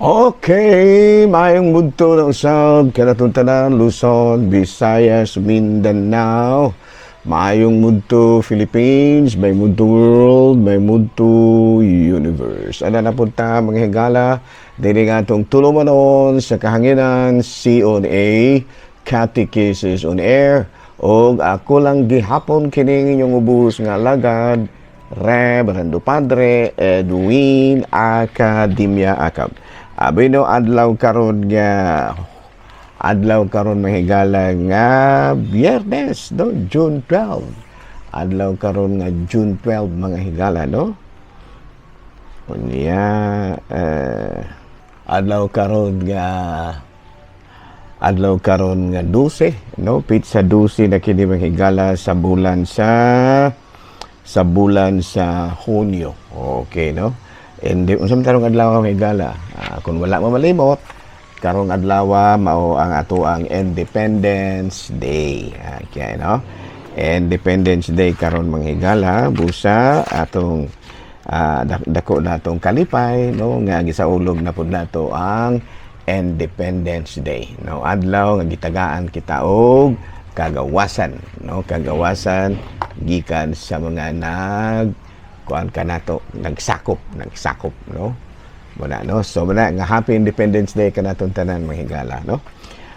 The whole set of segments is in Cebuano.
Okay, maayong budto na usab kanatong tanan, Luzon, Visayas, Mindanao. Maayong mudto Philippines, maayong mudto world, maayong mudto universe. Ana na punta, mga higala, diri nga atong tulumanon sa kahanginan, COA, Catechesis on Air. Og ako lang gihapon kining inyong ubos nga alagad, Reverendo Padre Edwin Academia Acab. Abi no, adlaw karon, mga higala, nga Biyernes, no, June 12. Adlaw karon nga June 12, mga higala, no. Unya adlaw karon nga 12, no, petsa 12 na kini, mga higala, sa bulan sa Hunyo. Okay, no? And unsa man tarong adlaw, mga higala? Kung wala mo malimot, karong adlaw mao ang ato ang Independence Day. Okay, no? Independence Day karon, mga higala, busa atong dako na atong kalipay, no, nga gisaulog na pud nato ang Independence Day, no? Adlaw nga gitagaan kita og kagawasan, no, kagawasan gikan sa mga nag kuan kanato, nagsakop, no. Muna, no. So muna nga happy Independence Day kanatong tanan, mga higala, no.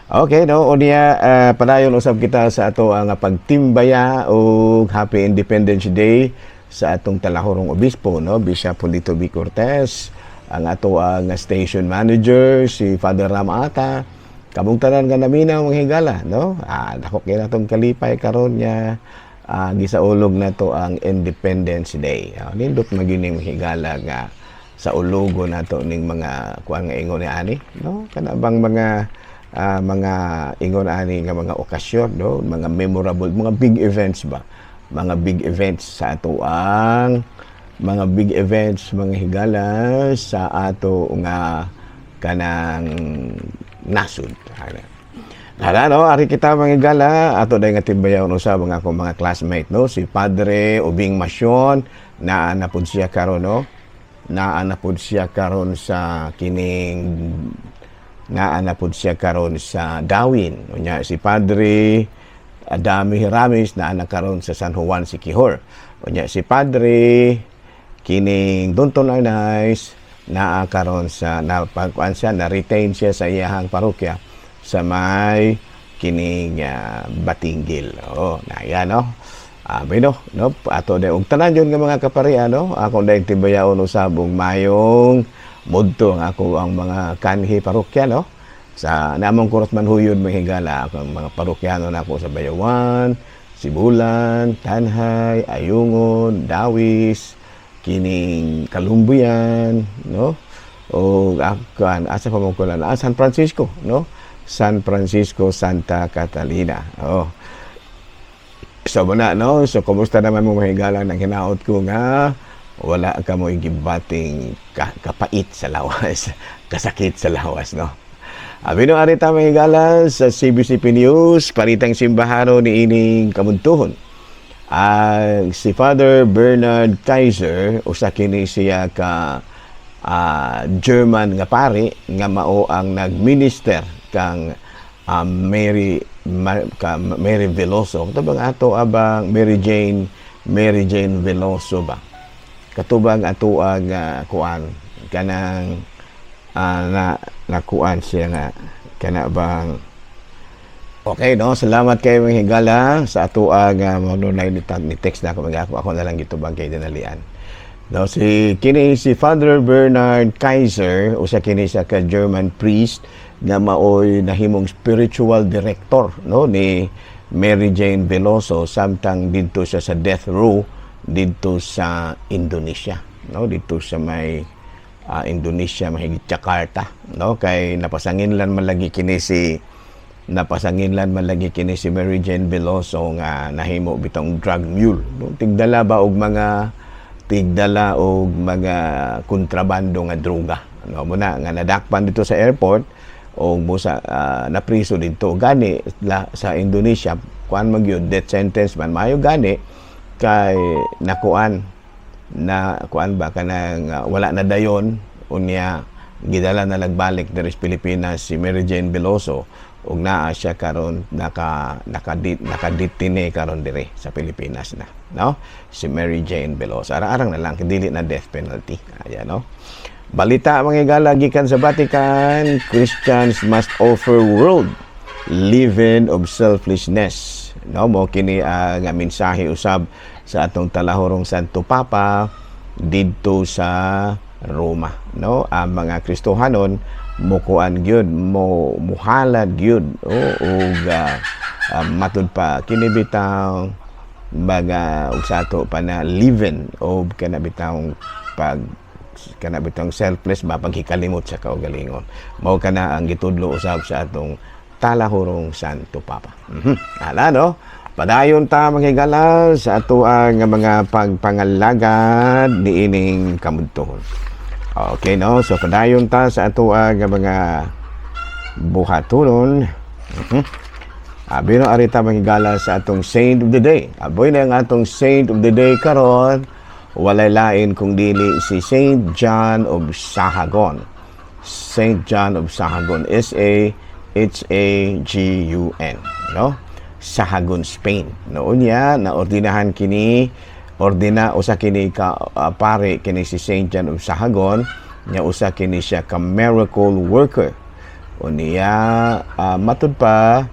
Okay, no, unya padayon usab kita sa ato ang pagtimbaya og happy Independence Day sa atong talahorong obispo, no, Bishop Polito B. Cortez, ang ato ang station manager si Father Ramata, kamong tanan nga naminaw, mga higala, no. Dako kay natong kalipay karon nga gisaulog na to ang Independence Day. Nindot magini, mga higala, nga sa ulogo nato ning mga kuan nga ingon ni ani, no, kana bang mga ingon ani nga mga okasyon, no, mga memorable, mga big events ba, mga big events sa ato ang mga big events, mga higala, sa ato nga kanang nasud. Tara, no, ari kita, mga higala, ato dahil nga timbayaw usab ang akong mga classmate, no, si Padre Ubing Masyon, naa na pud siya karon, no, naa na pud siya karon sa kining naa na pud siya karon sa Dauin. Unya si Padre Adami Hiramis, naa na karon sa San Juan, Siquijor. Unya si Padre kining Donton Arnaiz, naa karon sa na pagkuan siya, na retain siya sa iyahang parokya sa may kining Batinguil. Oh, na yan, no. Abi no, no, ato day og tanan yun nga mga kaparian, no. Ako day timbayaon usab og mayong mudto ang ako ang mga kanhi parokya, no. Sa namong kurot manhuyod, mga higala, ako ang mga parokyano nako sa Bayawan, Sibulan, Tanjay, Ayungon, Dawis, kining Calumbuyan, no? O kuan asa pa mo kulan? San Francisco, no? San Francisco, Santa Catalina. Oh. So muna, no? So kumusta naman mo, mga higala, nang hinaot ko nga wala ka mo gibating kapait sa lawas, kasakit sa lawas, no? Abi no, ari ta, mga higala, sa CBCP News, paritang simbahano ni ining kamuntuhon. Si Father Bernard Kaiser, usa kini siya ka German nga pari nga mao ang nagminister kang Mary Veloso. Katubang ato abang Mary Jane Veloso ba? Katubang ato ang kuan kanang na nakuan siya nga kana bang. Okay, no? Salamat kay mga higala sa ato ang uh, ni, ni text na ako, mga ako, ako na lang gitubang kay dinalian. No, si kini si Father Bernard Kaiser, usa kini siya ka German priest nga maoy nahimong spiritual director, no, ni Mary Jane Veloso samtang didto siya sa death row didto sa Indonesia, no, didto sa may Indonesia, mahigit Jakarta, no, kay napasanginlan man lagi kini si Mary Jane Veloso nga nahimo bitong drug mule, no? Tigdala og mga kontrabando nga droga, no, muna nga nadakpan dito sa airport o busa napriso didto. Gani la, sa Indonesia, kuan man gyud, death sentence man. Maayo gani kay nakuan na kuan ba kanang wala na dayon, unya Gidala na nagbalik diri sa Pilipinas si Mary Jane Veloso ug naa siya karon naka nakaditine karon diri sa Pilipinas na, no? Si Mary Jane Veloso, arang-arang na lang, dili na death penalty. Ayan, no? Balita, mga higala, gikan sa Vatican: Christians must offer world leaven of selflessness, no? Mo kini ang mensahe usab sa atong talahurong Santo Papa didto sa Roma, no? Ang mga Kristohanon mukuan gyud, mo muhalad gyud, oh, ug matud pa kini bitaw mga ug sa ato pa na leaven o kana bitawng pag kana bitawng selfless ba, paghikalimot sa kaugalingon. Mao kana ang gitudlo usab sa atong talahurong Santo Papa. Ala, no? Padayon ta, mga higala, sa ato ang mga pagpangalagad niining kamudtohon. Okay, no? So padayon ta sa ato ang mga buhatonon. Abi no, ari ta, mga higala, sa atong saint of the day. Aboy na ang atong saint of the day karon, walay lain kung dili si Saint John of Sahagon. Saint John of Sahagon, S A H A G U N, no? Sahagon, Spain. Noon niya na ordinahan kini, ordina usa kini ka pare kini si Saint John of Sahagon nya. Usa kini siya ka miracle worker. Unya matud pa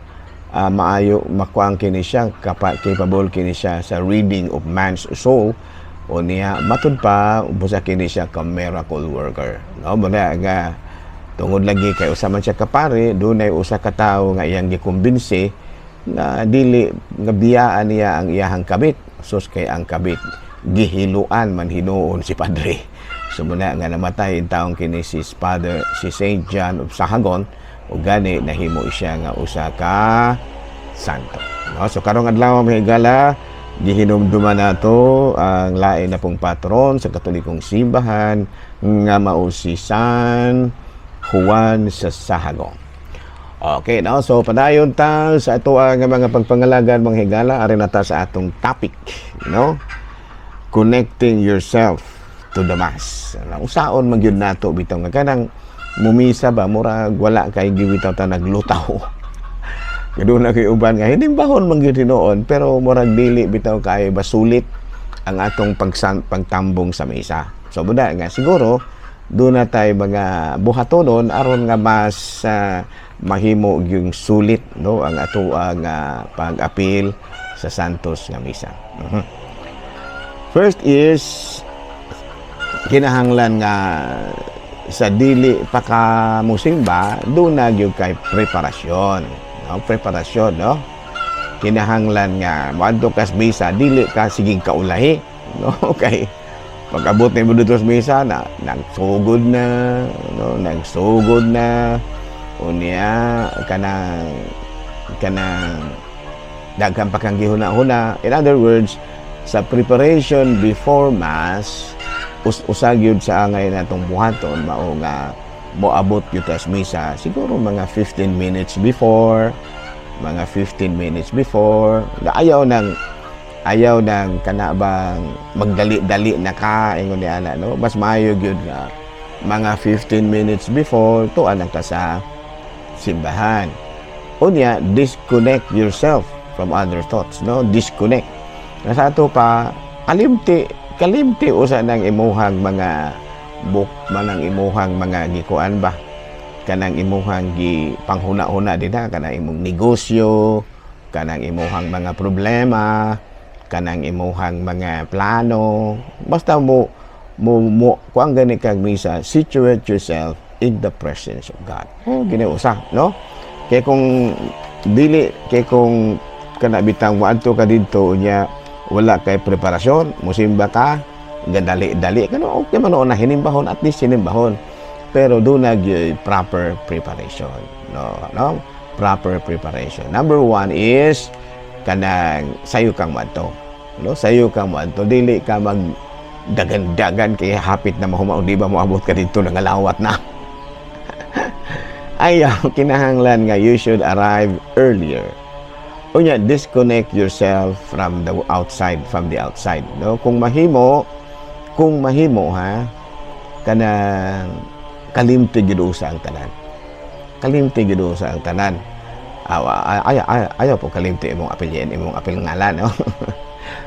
maayo makuang kini siya, capable kini siya sa reading of man's soul. Unya matud pa usa kini siya ka miracle worker, no? Muna nga tungod lagi kay usa man siya ka pare, dunay usa ka tawo nga iyang gikumbinsi nga dili nga biyaan niya ang iyahang kabit, sus kay ang kabit gihiluan man hinuon si padre. So muna nga namatay ang taong kini si Father, si Saint John of Sahagon, ug gani nahimo siya nga usa ka santo, no? So karong adlaw, mga higala, gihinumduman nato ang lain na pong patron sa Katolikong Simbahan nga mao si San Juan sa Sahagon. Okay, no? So padayon ta sa ato ang mga pagpangalagad, mga higala, ari na ta sa atong topic, no? Connecting yourself to the Mass. Ano, usaon man gyud nato bitaw nga kanang mumisa ba, murag wala kay gibitaw ta, naglutaw. Kay na kay uban nga hinimbahon man gyud hinuon, pero murag dili bitaw kay basulit ang atong pagtambong sa misa. So buda nga siguro doon na tayo mga buhatonon aron nga mas mahimo yung sulit, no, ang ato ang pag-apil sa Santos nga misa. First is kinahanglan nga sa dili pa ka musimba, doon na gyud kay preparasyon, no? Preparasyon, no? Kinahanglan nga moadto ka sa misa, dili ka sigig kaulahi, no? Kay pag abot nimo dito sa misa na nagsugod na, no? Nagsugod na, unya kanang daghan pa kang gihuna-huna. In other words, sa preparation before Mass, usa gyud sa angay natong buhaton mao nga moabot gyud ta sa misa siguro mga 15 minutes before, mga 15 minutes before. Ayaw nang kana bang magdali-dali na ka, ingon ni ana, no? Mas maayo gyud nga mga 15 minutes before tuan ka sa simbahan. Unya, disconnect yourself from other thoughts, no? Disconnect na sa ato pa, kalimti kalimti usa ng imuhang mga book man, ang imuhang mga gikuan ba, kanang imuhang gi panghuna-huna dinha, kanang imong negosyo, kanang imuhang mga problema, kanang imuhang mga plano. Basta mo kuang gani kag misa, situate yourself in the presence of God. Oh, gini usa, no? Kay kung dili, kay kung kana bitang moadto ka didto unya wala kay preparasyon, musimba ka gadali-dali kano, okay man na hinimbahon, at least hinimbahon, pero do na gyud proper preparation, no? Proper preparation number one is kanang sayo kang moadto, no? Sayo kang moadto, dili ka mag dagan-dagan kay hapit na mahuman, di ba? Moabot ka dito, nangalawat na. Ayaw, kinahanglan nga you should arrive earlier. Unya, disconnect yourself from the outside, no? Kung mahimo, ha, kanang Kalimti gid usa ang tanan, kalimti gid usa ang tanan. Ay, ay, ayaw po kalimti imong apelyen, imong apel ngalan, no?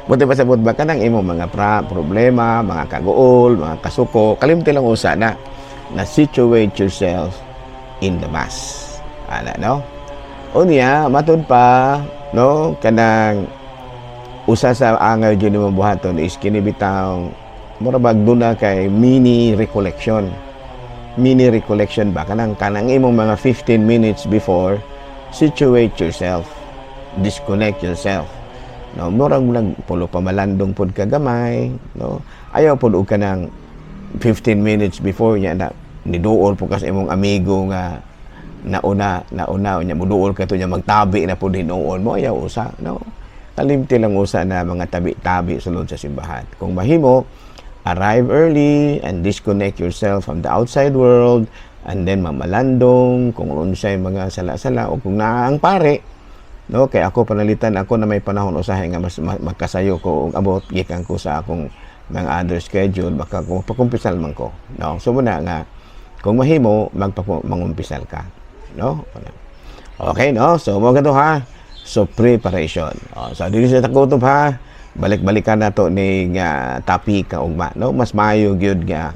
Buti pa sabot ba kanang imong mga problema, mga kaguol, mga kasuko, kalimti lang usa na na situate yourself in the Mass. Ana, no? Unya, matud pa, no, kanang usa sa angay jud nimo buhaton is kini bitawng mura bag duna kay mini recollection. Mini recollection ba kanang imong mga 15 minutes before, situate yourself, disconnect yourself, no? Murag nag pulo pamalandong pod ka gamay, no? Ayaw pod og kanang 15 minutes before niya na niduol po ka sa imong amigo nga nauna nauna, nya muduol ka to, nya magtabi na pod hinuon mo. Ayaw usa, no? Kalimti lang usa na mga tabi-tabi sulod sa simbahan. Kung mahimo, arrive early and disconnect yourself from the outside world and then mamalandong kung unsay mga sala-sala o kung naa ang pare, no? Kay ako, panalitan ako na may panahon usahay nga mas makasayo ko og abot gikan ko sa akong mga other schedule, baka kung pakumpisal man ko, no? So muna nga kung mahimo mangumpisal ka, no? Okay, no? So mo ganito ha. So preparation. Oh, so dili sa takutob ha, balik-balikan na to ni nga topic ugma, no? Mas maayo gyud nga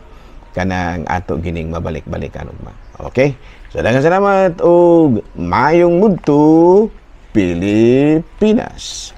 kanang ato gining mabalik-balikan ugma. Okay, so daghang salamat ug maayong mudto, Pilipinas.